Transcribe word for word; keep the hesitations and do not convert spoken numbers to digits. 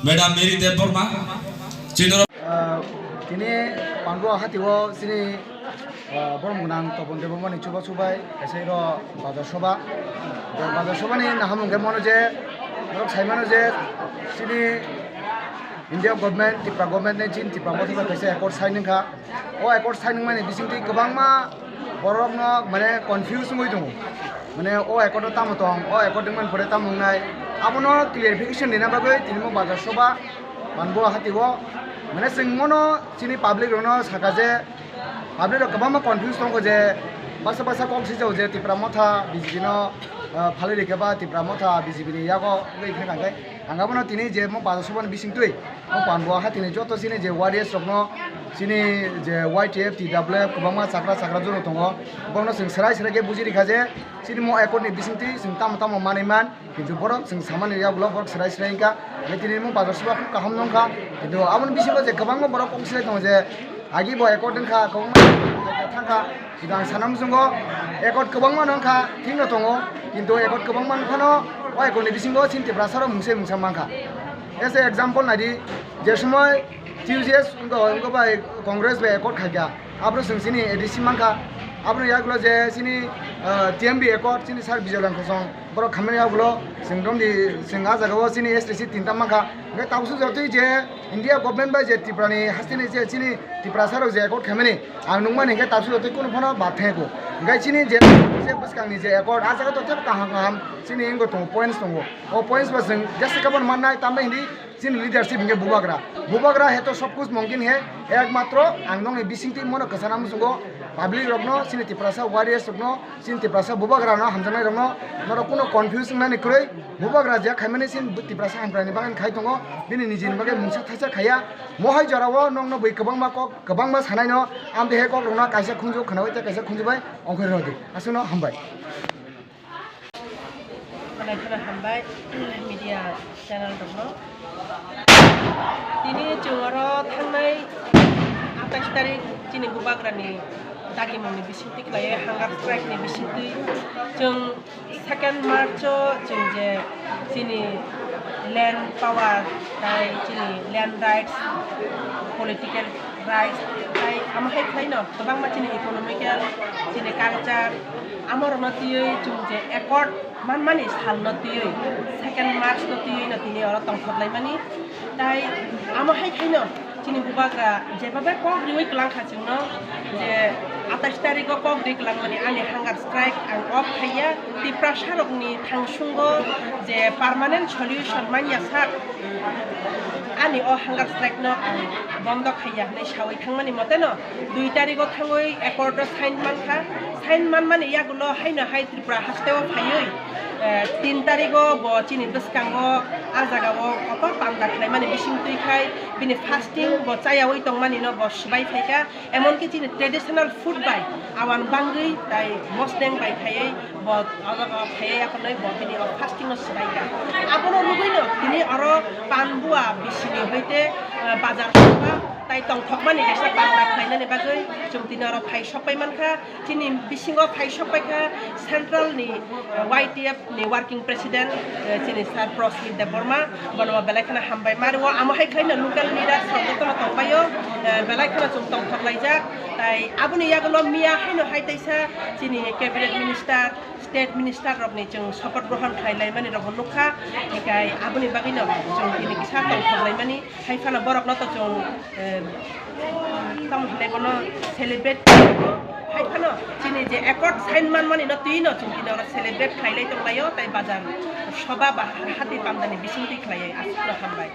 Madam Mary Debbarma, Chindro. Ah, tini Panbua hati o chini, ah, borok mwnang Topon Debbarmani chuba chubai kaisa iro bazar soba. Bazar soba ni nahamung khe mano je, borok sai mano je chini India government, Tripura government ni chini Tripura motha bai kaisa accord sign wngkha. O accord sign wngmani bisingtwi kwbangma borokno mane confuse wngwi tongo. Mane o accord o tamo tong, o accord wngmani pore tamo wngnai. Abono clarification rina bagwi tini mo bazar soba Panbua hati o. Mane chwng mono chini public rokno saka je, public rok kwbangma confuse tongkho je, basa basa kok sijao je Tipra motha B J P no, ah, phalwi rikha ba Tipra motha B J P ni yago wngwi thangkha khe. Ang abono tini je mo bazar soba ni bisingtwi mo Panbua hati ni joto chini je warriors rokno, chini je Y T F, T W F kwbangma chakra chakra jora tongo. Bono chwng swrai swrai khe buji rikha je chini mo accord ni bisingtwi chwng tamo tamo manwi man. Kintu borok chwng samani yagulo borok swrai swrai wngkha. Hingke tini mo bazar soba kok kaham nongkha. Kintu aboni bisingo je kwbangma borok kok swrai tongo je agi bo accord wngkha, kwbangma thangkha. Kintu ang sana muchungo accord kwbangma nongkha, thikno tongo. Kintu accord kwbangma nongkhano o accord ni bisingo chini Tiprasa rok mungsa mungsa mankha. As a example naidi, je somoi T U J S wngkha, wngkha bai Congress bai accord khaikha. Abro chwng chini A D C mankha. Aboni yagulo je chini, ah, T M B accord chini sir Bijoy Langkhosong. Borok khamani yagulo chwng romdi chwng ah jagao chini S T C tinta mankha. Hingke tabuk sujatwi je India government bai je Tripura ni hasteni je chini Tiprasa rok je accord khaimani ang nukmani hingke tabuk sujatwi kunu phano bad thangya kho. Hingke chini je, je bwskangni je accord ah jaga to tebo kaham kaham chini wngbo tongo, points tongo. O points bo chwng jesa kabon mannai tambai hindi chini leadership hingke bubagra. Bubagra he to sob kuch mumkin he, ekmatro ang nongni bisingtwi mono kwchana muchungo public rokno, chini Tiprasa warriors rokno, chini Tiprasa bubagra no hamjaknai rokno, norok kuno confuse wngnani kwrwi bubagra je khaimani chini Tiprasa hamkraini bagwi khai tongo, bini nijini bagwi mungsa thaisa khaiya. Mohai jorao nokno bui kwbangma kok, kwbangma sanai no, amtwi he kok rokno kaisa khunju khwnawi tei kaisa khunju bai ongkhorwi rwdi. Aswkno hambai. Belai kheno hambai media channel rokno. Tini chwng oro thangnai atais tarik chini bubagrani dagimungni bisingtwi khlaiwi hunger strike ni bisingtwi chwng second March o chwng je chini land power tai chini land rights, political rights tai amo hai khlaino kwbangma chini economical, chini culture, amorokno twiwi chwng je accord manmani salno twiwi, second March no twiwi no tini oro tongthok laimani. Tai amo hai khaino chini bubagra jebabe kok riwi kwlangkha chwngno je atais tarikgo kok ri kwlangmani ani hunger strike ang off khaiya, Tiprasarokni thangsungo je permanent solution manya sak, ani o hunger strike no ang bondo khaiya hinwi sawi thangmani moteno dui tarigo thangwi accord o sign mankha. Sign manmani yagulo haino hai Tripura hasteo phaiwi, eh, tin tarigo bo chini bwskango a jagao kotor panda khlaimani bisingtwi khai bini fasting bo chayawi tongmani no bo swbai phaikha. Emonki chini traditional food bai awan bangwi tai mosneng bai khaiwi bo o jaga o khaiwi aphano bo bini o fasting no swbaikha. Abono nugwino tini oro Panbua bisini hoite, eh, bazar soba tai tongthokmani kaisa panda khlainani bagwi chwng tini oro phai sokpai mankha. Chini bisingo phai sokpaikha central ni, eh, Y T F ni working president, eh, chini sir Prosmit Debbarma, bono belai kheno hambai mari o, amo hai khlaino local leaders rok jotono tongbaio, eh, belai kheno chwng tongthok laijak. Tai aboni yagulo miya haino hai taisa chini cabinet minister, state minister rokni chwng sopoth grohon khlai laimani rokbo nukha, hinkhe aboni bagwino chwng tini kisa tongthok laimani. Hai phano borokno to chwng, eh, tamo hinwi bono celebrate khlaio. Hai phano chini je accord sign manmani no twi no chwng tini oro celebrate khlailai tonglaio, tai bazar soba ba hati pandani bisingtwi khlaiwi aswkno hambai.